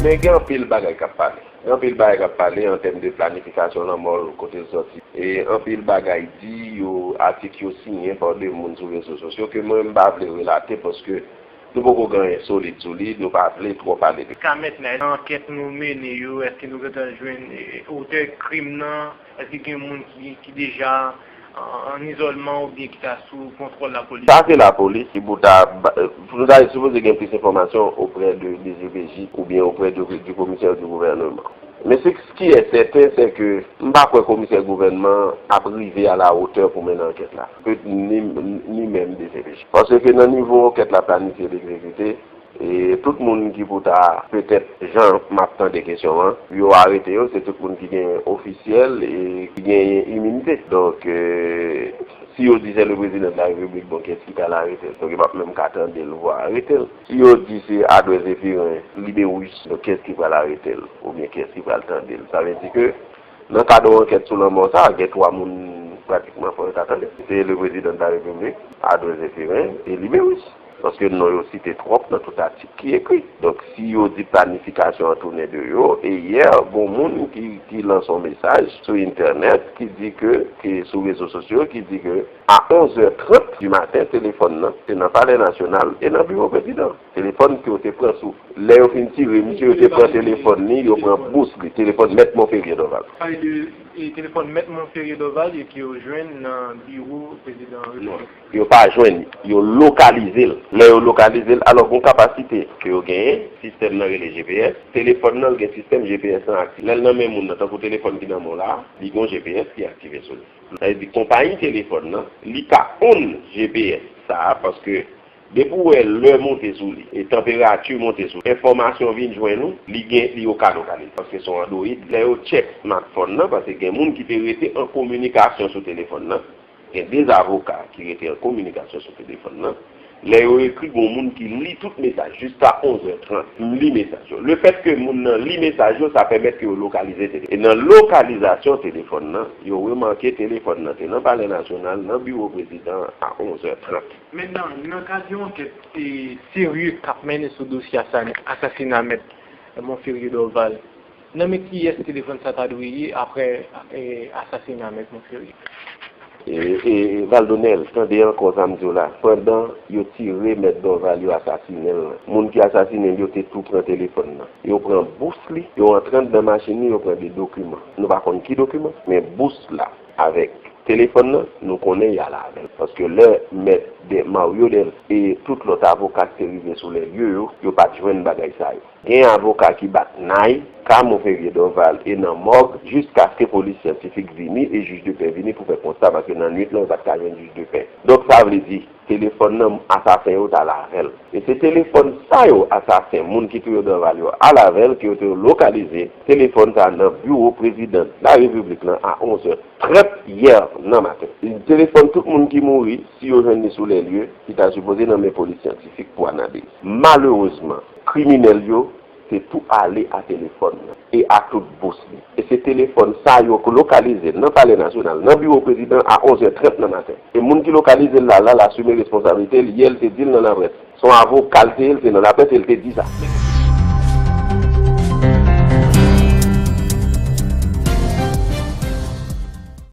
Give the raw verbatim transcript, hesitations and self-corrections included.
Men gen anpil bagay k ap pale. Gen anpil bagay k ap pale an tèm de planifikasyon lanmò l, kote l sòti. E anpil bagay di, yo, atik yo siyen pa de moun sou rezo sosyo ke mwen m pa vle relate paske nou poko gen anyen solid sou li, nou pa vle twò pale de. Ka mèt nan ankèt nou mennen yo, èske nou gentan jwenn eh, otè krim nan? Èske gen moun ki, ki deja an, an izòlman oubyen ki ta sou kontwòl lapolis? Sa se lapolis ki pou ta ba- pou nou ta sipoze gen plis enfòmasyon oprè de D G P J oubyen oprè de, du commissaire du gouvernement. Men se ki est certain, c'est que m pa kwè komisè gouvènman ap rive à la hauteur pou mennen ankèt la. Pe- ni, ni menm D C P J. Paske nan nivo ankèt la planifye l egzekite, e tout moun ki pou ta, petèt, jan m ap tande kesyon an, yo arete yo, se tout moun ki gen ofisyèl e ki gen iminite. Donk, e, si yo di se le président de la République, bon, kiyès ki pral arete l? Donk, yo p ap menm ka tande l, vwa arete l. Si yo di se Adrè Zéphirin, Libérus, donk kiyès ki pral arete l? Oubyen kiyès ki pral tande l? Sa vle di ke nan kad yon ankèt sou lanmò sa, gen twa moun pratikman fò yo ta tande. Se le président de la République, Adrè Zéphirin e Libérus. Paske non yo site twòp nan tout atik ki ekri. Donk, si yo di planifikasyon an tounen de yo, e yè, gon moun ki, ki lanse yon mesaj sou entènèt ki di ke, ki sou rezo sosyo, ki di ke a onz è trant di maten, telefòn nan te nan Palè Nasyonal e nan biwo prezidan. Telefòn ke yo te pran sou. Lè yo fin tire misye, yo te pran telefòn li, yo pran bous li, telefòn Mèt Monferrier Dorval. Pale de e, telefòn Mèt Monferrier Dorval e ke yo jwenn nan biwo prezidan repiblik. Yo pa jwenn, yo lokalize l. Lè yo lokalize l, alò gon kapasite ke yo genyen, sistèm nan rele G P S, telefòn nan gen sistèm G P S lan aktif. Lè l nan men moun nan, tankou telefòn ki nan men w la, li gon G P S ki aktive sou li. Sa vle di konpayi telefòn nan, li ka own G P S sa a, paske depi w wè lè monte sou li, e tanperati monte sou li, enfòmasyon vin jwenn ou, li gen, li yo ka lokalize. Paske se yon Android, lè yo tchèk smartphone nan, paske gen moun ki te rete an kominikasyon sou telefòn nan, gen de avoka ki rete an kominikasyon sou telefòn nan. Lè yo ekri, gon moun ki li tout mesaj, jiska onz è trant, m li mesaj yo. Le fèt ke moun nan li mesaj yo, sa pèmèt ke yo lokalize telefòn. E nan lokalizasyon telefòn nan, yo remake telefòn nan te nan Palè Nasyonal, nan biwo prezidan a onz è trant. Men nan, nan kad yon ankèt e, serye k ap mennen sou dosye asani- asasina Mèt Monferrier Dorval, nan men kiyès telefòn sa ta dwe ye apre e, asasina Mèt Monferrier? E, e, e, Valdonel, tande ankò sa m di w la. Pandan yo tire Mèt Dorval, yo asasinen l lan, moun ki asasinen l yo te tou pran telefòn nan. Yo pran bous li, yo antre anndan machin li, yo pran de dokiman. Nou pa konn ki dokiman, men bous la avèk telefòn nan, nou konnen y al avè l. Paske lè Mèt De- Mario Del e tout lòt avoka ki te rive sou lè lye yo, yo pa t jwenn bagay sa yo. Gen avoka ki bat nay ka Monferrier Dorval e nan mòg jiskaske polis syantifik vini e jij de pè vini pou fè konsta, paske nan nwit lan yo pa t ka jwenn jij de pè. Donk, sa vle di, telefòn nan asasen yo t al avè l. E se telefòn sa yo, asasen, moun ki touye Dorval yo, al avè l, ke yo te lokalize telefòn sa nan biwo prezidan larepiblik lan a onz è trant yè nan maten. Telefòn tout moun ki mouri, si yo jwenn li sou lè lye, ki ta sipoze nan men polis syantifik pou analiz. Malerezman, kriminèl yo te tou ale a telefòn nan e a tout bous li. E se telefòn sa yo k lokalize nan Palè Nasyonal, nan biwo prezidan a onz è trant nan maten. E moun ki lokalize l la, la, l asime responsablite l, yè l te di l nan laprès. Se yon avoka l te ye, l te nan laprès e l te di sa.